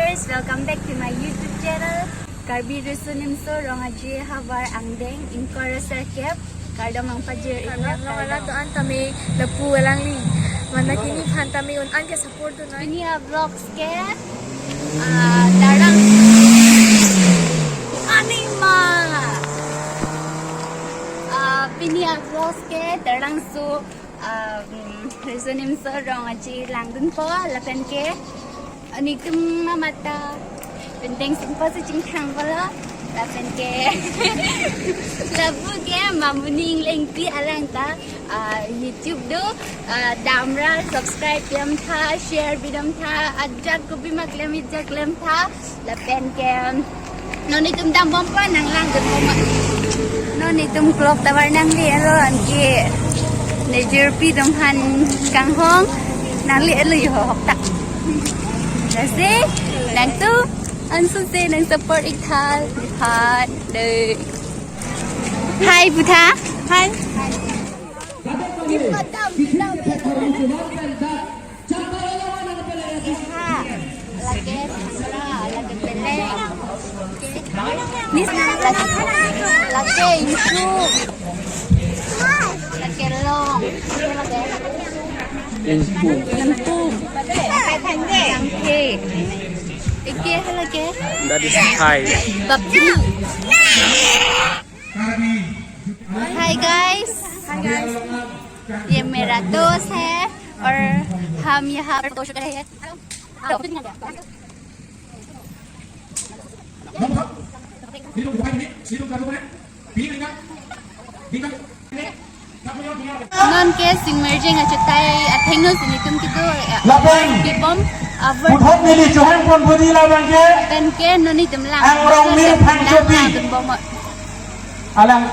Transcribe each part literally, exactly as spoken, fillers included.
Guys, welcome back to my YouTube channel, Karbi Riso Nimso Rong Aje Havar Angdeng, ingkoi ra serkep, kardom nangpajir. Kardom, iliya, alangtum kardom. An tame lapu alangli. Mane pini aphan tame un-an ke support dun nang. Pini a-vlogs ke, ah, Darang. Anima. Ah, pini a-vlogs ke Darangso, um, Riso Nimso Rong Aje langdunpo, lapen ke, uh, nelitum mamat ta pindeng singpo si chingthang polo, lapen ke, lapu ke Mamuni Englengpi alangta, uh, YouTube do, uh, damra subscribe pidamtha, share pidamtha, ajat kopi ma klem ija klemtha, lapen ke, non nelitum dambompo, nanglangdunbom. Non nelitum clock tower nanglelo, anke nejirpi atum aphan kanghong nanglelo, yo hoktak. Lasi nangtum ansu se nang support ik tha, ha, dei. Hi, Butha. Hi. Ha, lake, lake peleng. Ni lake, lake ingku. Lake long. Lake ingku. Ingku. Lake. Ike lake. That is Thai. Bapti. Hi guys. Hi guys. ये मेरा दोस्त है और हम यहाँ पर फोटोशूट कर रहे हैं। Non ke Singmerjeng achetai athengno si nelitum kedo, ya. Lapen bibom, ah, puthot neli chohangpon pudi labang ke. Pen ke non nelitum lang. Ang Rongmir Phangchopi. Lang, lang, lang, bom. Alang.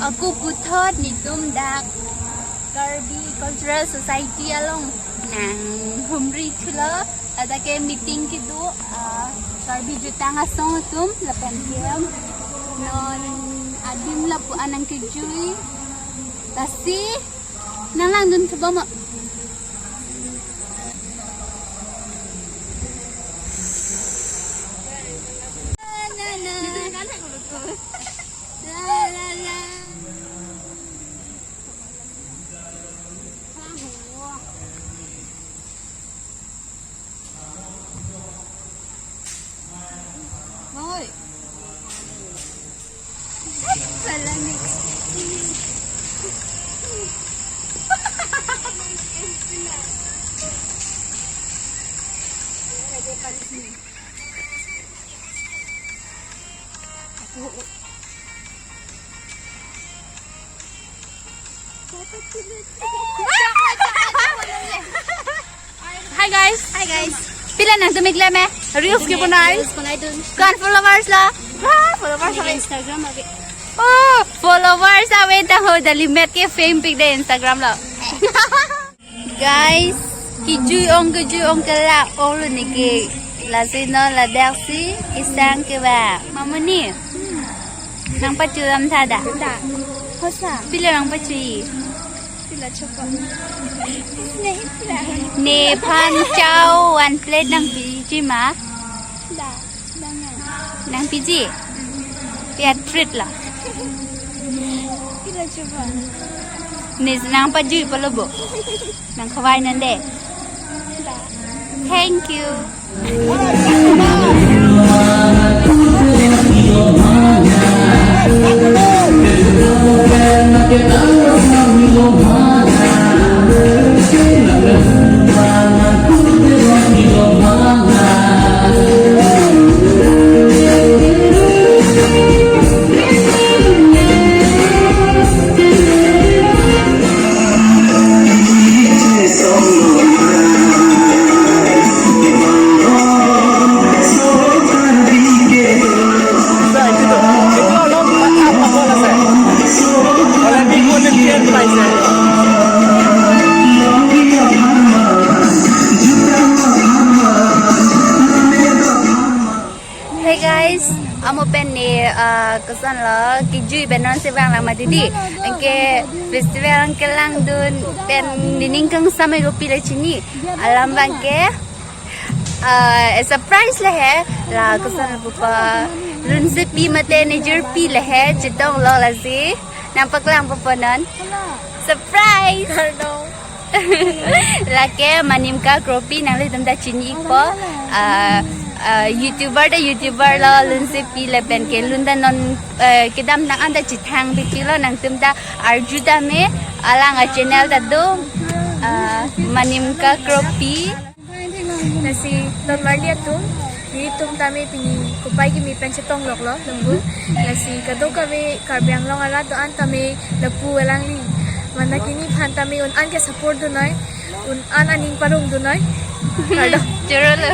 Ako puthot nelitum dak Karbi Cultural Society along nanghumri thulo, ladak ke meeting kedo, ah, Karbi jutang asong atum lapen ke non adim lapu-an nangkejui, lasi nanglangdun thupo ma. La, la, la. Oi. Pala next. Hi guys. Hi guys. Pila nangtum ik le me? Reels kebonai. Reels bonaidun. Ko-an followers lo? Ah, followers ave. Instagram ave. Oh, followers ave ta ho, dali met ke fame pik de Instagram lo. Guys, kejui ong, kejui ong, kelak ong lo neke. Lasi non ladak si kesang kevang. Mamuni. Nangpachu dam tha da? Da. Hosa. Pila nangpachu-i? Pila chopo. Ne pila. Nephan chow one plate nangpiji ma? Da. Nangpiji? Pi a-treat lo. Kilo chuba. Ni nangpajui polo bo. Nangkhavai nande. Thank you. Hey guys, amo pen ne, ah, koson lo, kejui pen non si vanglang ma didi. Anke festival an kelangdun pen nening kangsam ego pila chini. Alam abang ke Uh, surprise le he, la koson pupa, Lunsepi mate Nejirpi le he, chetonglo lasi, nangpaklang pupa non. Surprise! Lake Manimka Kropi nanglitum ta chini-ikpo. Uh, uh, YouTuber ta YouTuber lo, Lunsepi lapen ke lun ta non, uh, kedam nang anta chethang bikilo, nangtum ta arju tame, alang a channel ta do, uh, Manimka Kropi. Lasi ton marli atum, nelitum tame pini kopai kimi pen chetong loklo lapu. Lasi kadokave Karbi Anglong arat do-an tame lapu alangli. Mane kini aphan tame un-an ke support dunnoi, un-an aning parong dunnoi. Kardom. Chorolo.